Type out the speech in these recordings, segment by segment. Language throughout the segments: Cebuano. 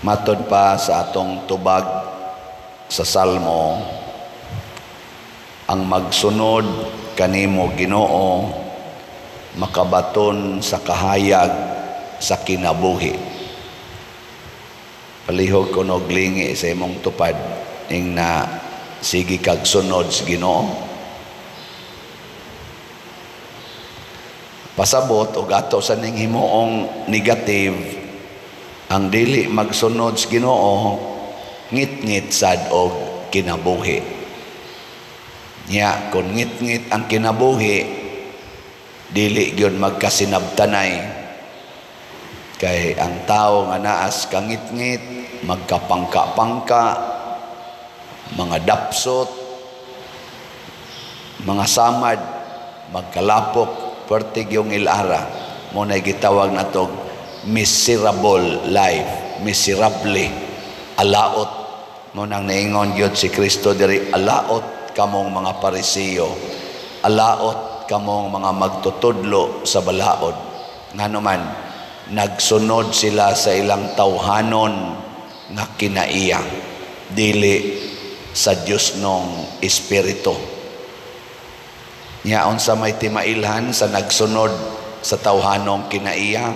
Matod pa sa atong tubag sa Salmo, ang magsunod kanimo, Ginoo, makabaton sa kahayag sa kinabuhi. Palihog kuno og lingi sa imong tupad ing na sige kag sunod sa Ginoo. Pasabot og ato sa ning himuong negative, ang dili magsunod sa Ginoo ngit-ngit sad og kinabuhi. Nya kon ngit-ngit ang kinabuhi, dili gyud magkasinabtanay, kay ang tawo nga naas kangit-ngit, magkapangka-pangka, mga dapsot, mga samad, magkalapok, pertig yung ilara. Mo na gitawag natog miserable life, miserable, alaot. Mo nang naingon gyud si Kristo diri, "Alaot kamong mga Parisiyo, alaot kamong mga magtutudlo sa balaod." Ngano man, nagsunod sila sa ilang tawhanon nga kinaiya, dili sa Dios nong Espiritu. Nya unsa may timailhan sa nagsunod sa tawhanong kinaiya?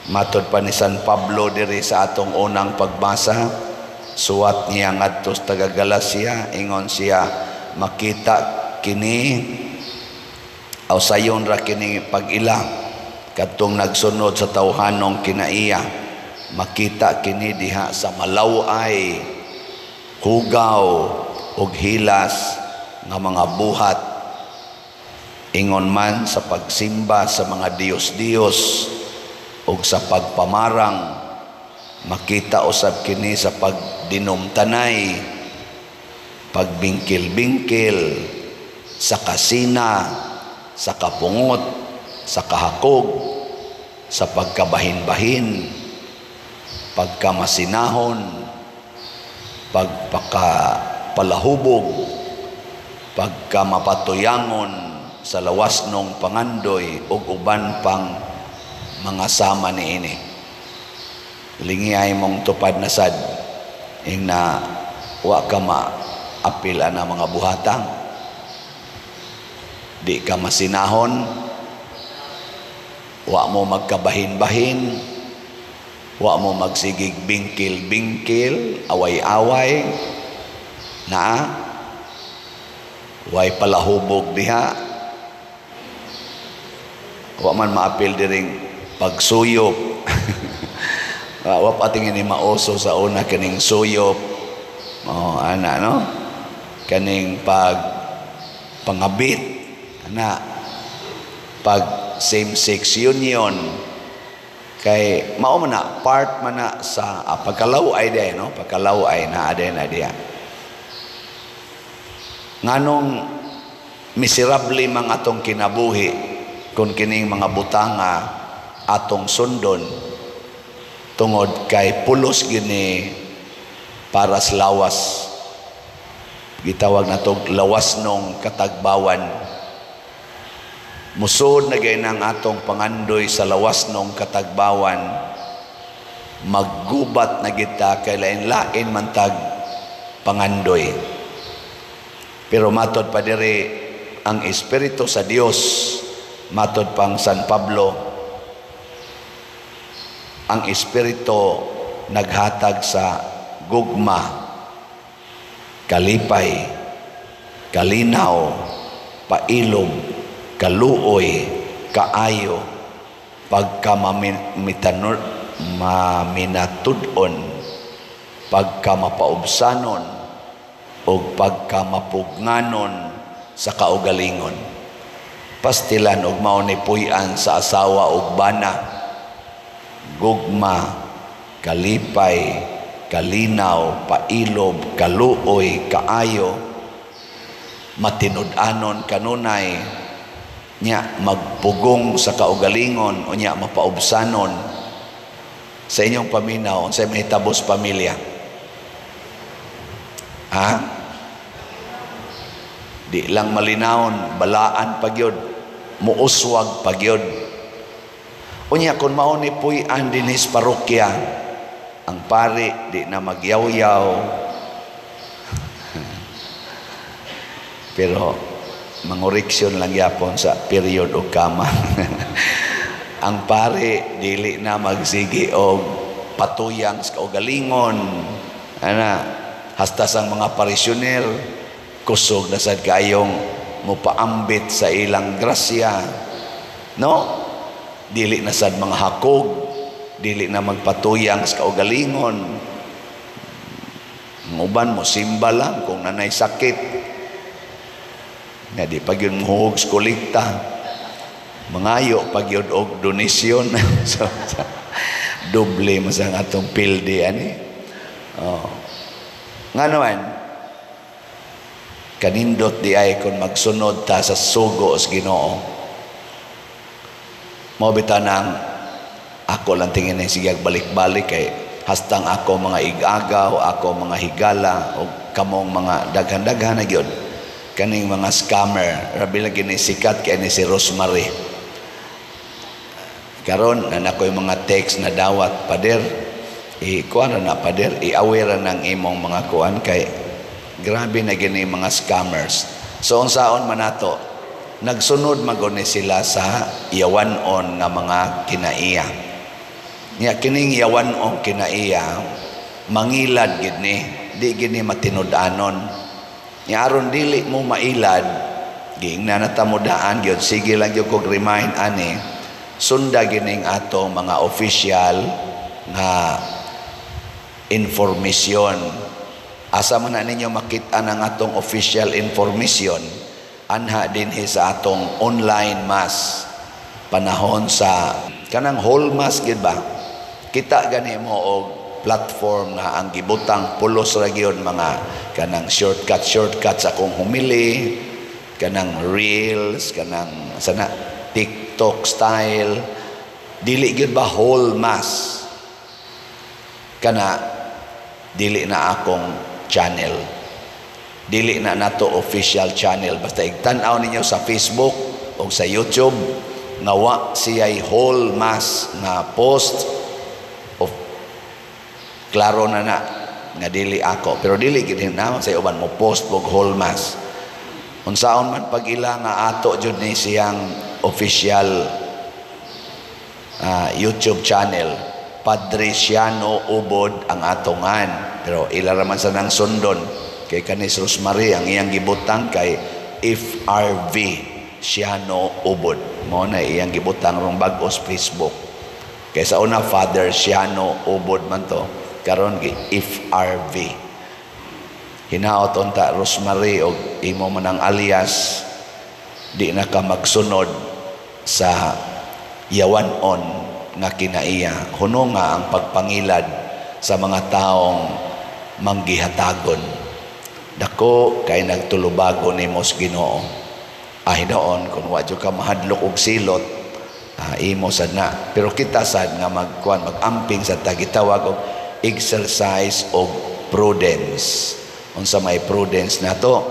Matod pa ni San Pablo diri sa atong unang pagbasa, suwat niya ngadto sa taga Galacia, ingon siya, makita kini aw sayon ra kini pag-ila kadtong nagsunod sa tawhanong kinaiya. Makita kini diha sa malaw-ay, hugaw ug hilas nga mga buhat, ingon man sa pagsimba sa mga diyos-diyos ug sa pagpamarang. Makita usab kini sa pagdinumtanay, pagbingkil-bingkil, sa kasina, sa kapungot, sa kahakog, sa pagkabahin-bahin, pagkamasinahon, pagpakapalahubog, pagkamapatuyangon sa lawas nung pangandoy ug uban pang mga sama niini. Lingi mong tupad na sad ing na wa ka maapil ana mga buhatang. Di ka masinahon, wa mo magkabahin-bahin, wa mo magsigig bingkil-bingkil, away-away, na way palahubog diha. Wa man maapil diring pagsuyop. Wa pa tingin ni mauso sa una kining suyop. Oh, ana, no? Kaning pag pangabit, ana, pag same sex union, kay mao man na part man na sa pagkalaw-ay day, no? Pagkalaw-ay na aday na diya. Nganong miserable mang atong kinabuhi kung kining mga butanga atong sundon? Tungod kay pulos gini para sa lawas. Gitawag natog lawas nung katagbawan. Musod na gay ang atong pangandoy sa lawas nung katagbawan, maggubat na kita kay lain-lain man tag pangandoy. Pero matod pa diri, ang Espiritu sa Dios, matod pang San Pablo, ang Espiritu naghatag sa gugma, kalipay, kalinaw, pailob, kaluoy, kaayo, pagkamaminatud-on, pagkamapaubsanon, o pagkamapugnganon sa kaugalingon. Pastilan og mao ni puy-an sa asawa ug bana: gugma, kalipay, kalinaw, pailob, kaluoy, kaayo, matinud-anon kanunay, nya magpugong sa kaugalingon, unya mapaubsanon. Sa inyong paminaw, unsay mahitabo sa pamilya? Ha? Di lang malinawon, balaan pagyod, muuswag pagyod. Unya kung mao ni puy-an dinhis parokya, Ang pari di na magyaw-yaw. Pero mangoreksyon lang yapon sa period o kama. Ang pari dili na magsigi og patuyang sa kaugalingon. Ana, hasta sang mga parisyonel kusog na sad kayong mopaambit sa ilang grasya. No? Dili na sad mga hakog, dili na magpatuyang sa kaugalingon. Ang uban mo simba lang kung nanay sakit. Nga di pag yun muhog sa kolekta. Mangayo pag yun og donasyon. So, doble mo sa atong pildi ani. Oh. Nga naman, kanindot di ay kung magsunod ta sa sugo sa Ginoo. Mao bitaw nang ako lang tingin na sige balik-balik kay hastang ako mga igagaw, ako mga higala o kamong mga daghan-daghan na gyud kaning mga scammer. Rabi lagi ni sikat kay ni si Rosemary. Karon na nako yung mga text na dawat, "Pader, i-kuan na, pader, i-aware na ng imong mga kuan kay grabe na gini mga scammers." So unsaon man nato? Nagsunod maguni sila sa yawan-on nga mga kinaiya. Nya kining yawan-on kinaiya mangilad gid ni, di gini matinud-anon. Nya aron dili mo mailad, giingnan na ta mo daan gyud, sige lang gyud kog remind ani, sunda gining ato mga official nga information. Asa man na ninyo makita ang atong official information? Anha dinhi sa atong online mass. Panahon sa kanang whole mass gid ba? Kita gani mo og platform nga ang gibutang pulos ra gyud mga kanang shortcut shortcut sa akong humili, kanang reels, kanang sana TikTok style, dili gyud ba whole mass? Kana dili na akong channel, dili na nato official channel. Basta igtan-aw ninyo sa Facebook o sa YouTube nga wa siya'y whole mass nga post of, klaro na na nga dili ako. Pero dili gid na sa uban mo post og whole mass. Unsaon man pag-ila nga ato jud ni siyang official YouTube channel, Padre Siano Ubod ang atongan, pero ila ra man sa nang sundon kay kanis Rosemary ang iyang gibutang kay FRV Siano Ubod, mo na iyang gibutang rong bag-os Facebook. Kay sa una Father Siano Ubod man to, karon gi FRV. Hinaot unta, Rosemary, og imo man ang alias, di na ka magsunod sa yawan-on nga kinaiya. Huno nga ang pagpangilad sa mga taong manggihatagon. Dako kay nagtulubago nimo sa Ginoo. Ah, hinoon kung wa ka mahadlok og silot, imo sad na. Pero kita sad nga magkuan, magamping sa tagitawag og exercise og prudence. Unsa may prudence nato?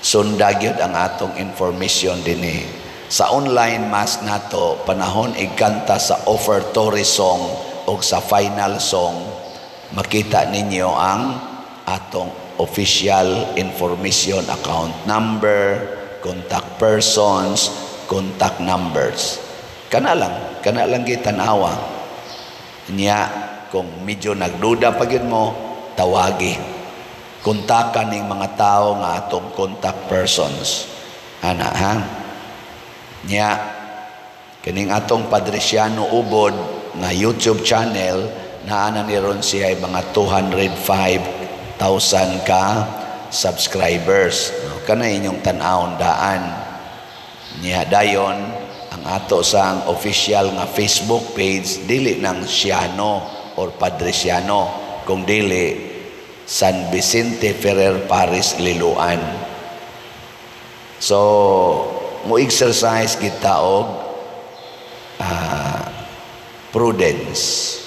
Sunda gyud ang atong information dinhi sa online mass nato. Panahon igkanta sa offertory song o sa final song, makita ninyo ang atong official information, account number, contact persons, contact numbers. Kana lang gitan-awa. Nya kung medyo nagduda pa gyud mo, tawagi. Kontakan ning mga tao nga atong contact persons. Ana ha? Nya kining atong Padre Siano Ubod nga YouTube channel, naa na ni ron siya ay mga 205,000 ka subscribers. No, kana inyong tan-awon daan. Nya dayon ang ato sang official nga Facebook page, dili nang Siano or Padre Siano, kung dili San Vicente Ferrer Parish Liloan. So mo exercise kita og prudence.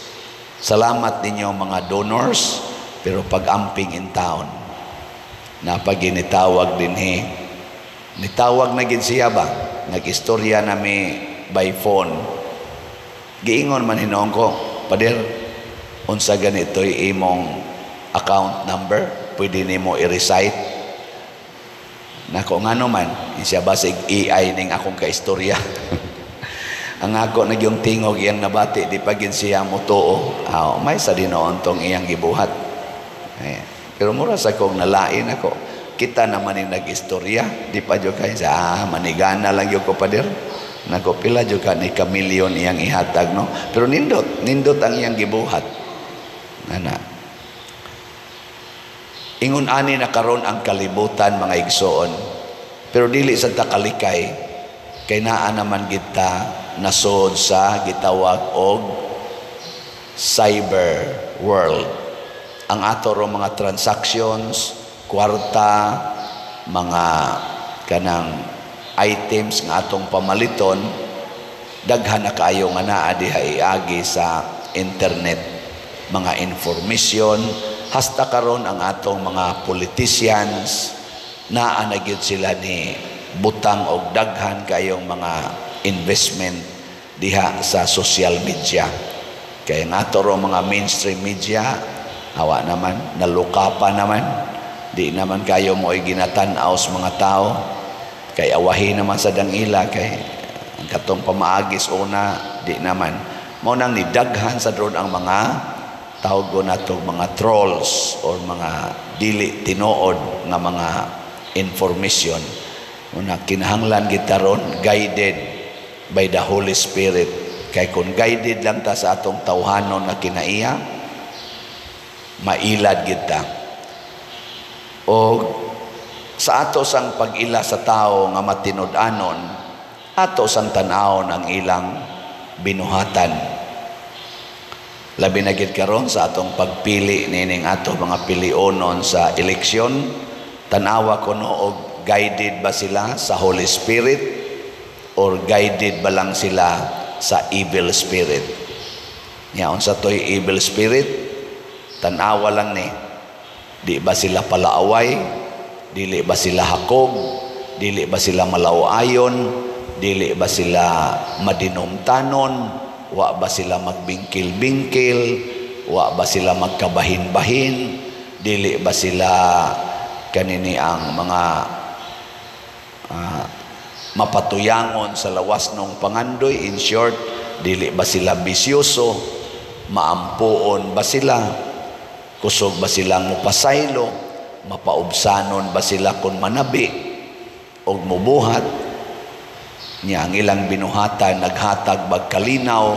Salamat ninyo mga donors, pero pag-amping in town na pag ginitawag dinhi, nitawag na gid siya ba, nag-istorya nami by phone. Giingon man hinoon ko, "Pader, Unsa ganito'y imong account number? Pwede nimo i-recite? Nako, ngano man siya, basig AI ning akong kaistorya. Ang ako na yung tingog iyang nabati, di pa gid siya motuo. Ah, may sa dinoon tong iyang gibuhat. Eh, pero mura sa kong nalain ako. Kita naman yung nag-istorya, di pa jud kay sa manigana lang jud ko, pader. Nako, pila jud ka ni kamilyon iyang ihatag, no? Pero nindot, nindot ang iyang gibuhat. Ana. Ingon ani na karon ang kalibutan, mga igsoon. Pero dili sa ta kalikay kay naa naman kita nasod sa gitawag og cyber world. Ang ato ro mga transactions, kwarta, mga kanang items nga atong pamaliton, daghan na kaayo nga naa diha iagi sa internet, mga information. Hasta karon ang atong mga politicians, naa na gyud sila ni butang og daghan kayong mga investment diha sa social media. Kaya nga ato ro mga mainstream media, awa naman, naluka pa naman, di naman kayo mo ay ginatan-aw sa mga tao kay awahi naman sa dangila, kay ang katong pamaagis una di naman mao nang nidaghan sa drone ang mga tawag nato mga trolls or mga dili tinuod nga mga information. Una, kinahanglan kita ron guided by the Holy Spirit, kay kung guided lang ta sa atong tawhanon nga kinaiya, mailad kita. O sa ato sang pag-ila sa tao nga matinud-anon, ato sang tan-awon ang ilang binuhatan. Labi na gid karon sa atong pagpili nining ato mga pilionon sa eleksyon, tan-awa kuno og guided ba sila sa Holy Spirit or guided ba lang sila sa evil spirit. Nya unsa toy evil spirit? Tan-awa lang ni, di ba sila palaaway? Dili ba sila hakog? Dili ba sila malawayon? Dili ba sila madinumtanon? Wa ba sila magbingkil-bingkil? Wa ba sila magkabahin-bahin? Dili ba sila kanini ang mga mapatuyangon sa lawas ng pangandoy? In short, dili ba sila bisyoso? Maampuon ba sila? Kusog ba silang mupasaylo? Mapaubsanon ba sila kung manabi og mubuhat? Niya ang ilang binuhatan naghatag bag kalinaw,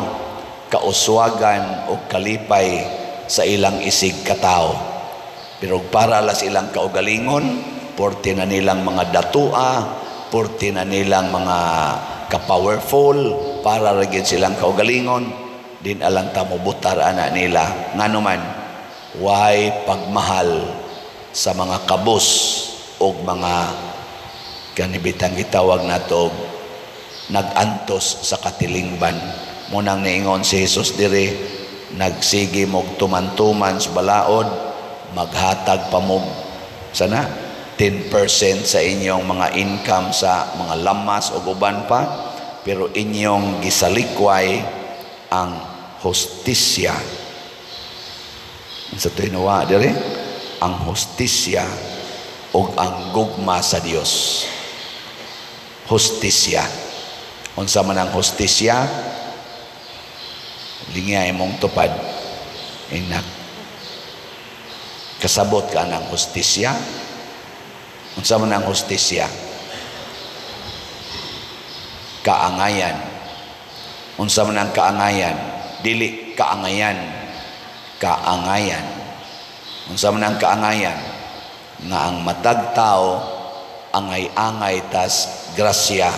kauswagan o kalipay sa ilang isig katao? Pero para las ilang kaugalingon, porte na nilang mga datua, porte na nilang mga ka-powerful, para ra gyud silang kaugalingon, din alang ta mobutar ana nila. Ngano man, way pagmahal sa mga kabus og mga kanibitang gitawag nato nag-antos sa katilingban. Munang niingon si Jesus diri, nagsige mog tuman-tuman sa balaod, maghatag pa mo sana 10% sa inyong mga income sa mga lamas o uban pa, pero inyong gisalikway ang hustisya. Sa tinuwa diri, ang hustisya ug ang gugma sa Dios. Hustisya. Unsa man ang hustisya? Lingya imong tupad. Inak. Kasabot ka ng hustisya? Unsa man ang hustisya? Kaangayan. Unsa man ang kaangayan? Dili kaangayan. Kaangayan. Unsa man ang kaangayan? Nga ang matag tao angay-angay tas grasya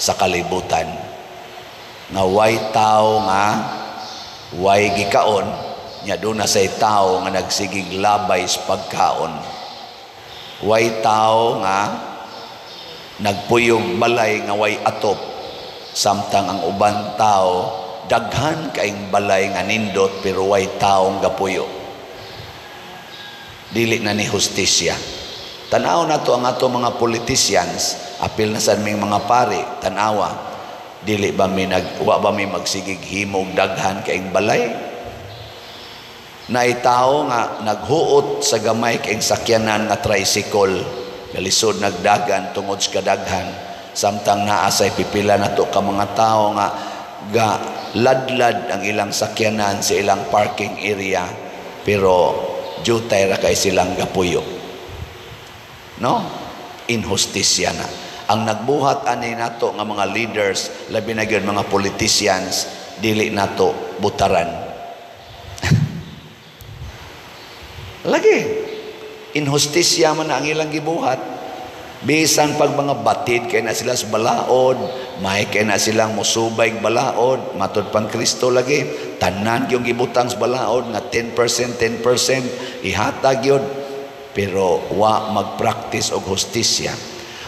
sa kalibutan. Nga way tao nga way gikaon, nya doon na say tao nga nagsigig labay sa pagkaon. Way tao nga nagpuyog balay nga way atop, samtang ang uban tao daghan kaing balay nga nindot pero way taong gapuyo. Dili na ni hustisya. Tanaw na to ang ato mga politicians, apil na sa aming mga pari, tanawa. Dili ba mi nag wa ba mi magsigig himog daghan kaing balay? Naay tao nga naghuot sa gamay kay sakyanan nga tricycle, galisod nagdagan tungod sa kadaghan, samtang naa say pipila nato ka mga tawo nga ga ladlad ang ilang sakyanan sa ilang parking area, pero jutay ra kay silang gapuyo, no? Inhustisya na. Ang nagbuhat ani nato nga mga leaders, labi na gyud mga politicians, dili nato butaran. Lagi inhustisya man na ang ilang gibuhat. Bisan pag mga batid kay na sila sa balaod, may kay na silang musubay balaod, matud pang Kristo lagi, tanan yung gibutang sa balaod nga 10%, 10% ihatag yun, pero wa magpractice og hustisya.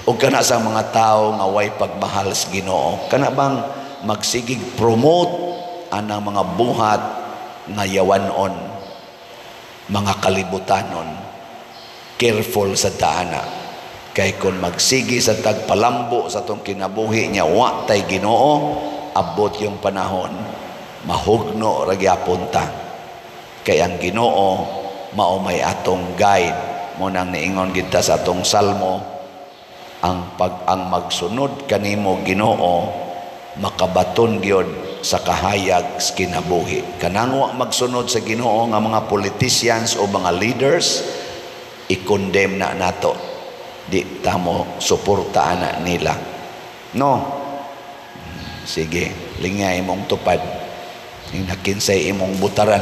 Ug kana sa mga tao nga way pagmahal sa Ginoo, kana bang magsigig promote anang mga buhat nga yawanon, mga kalibutanon, careful sa taana. Kay kung magsigi sa tagpalambo sa atong kinabuhi niya, wa tay Ginoo, abot yung panahon mahugno ra gyapon ta. Kay ang Ginoo mao may atong guide. Mo nang niingon kita sa atong salmo, ang magsunod kanimo, Ginoo, makabaton gyud sa kahayag sa kinabuhi. Kanang wa magsunod sa Ginoo nga mga politicians o mga leaders, i-condemn na nato. Di tamo suporta ana nila, no? Sige, lingay imong tupad ning nakinsay imong butaran.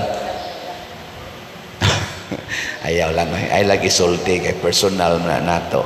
Ayaw lang, ay lagi sulti kay personal na nato.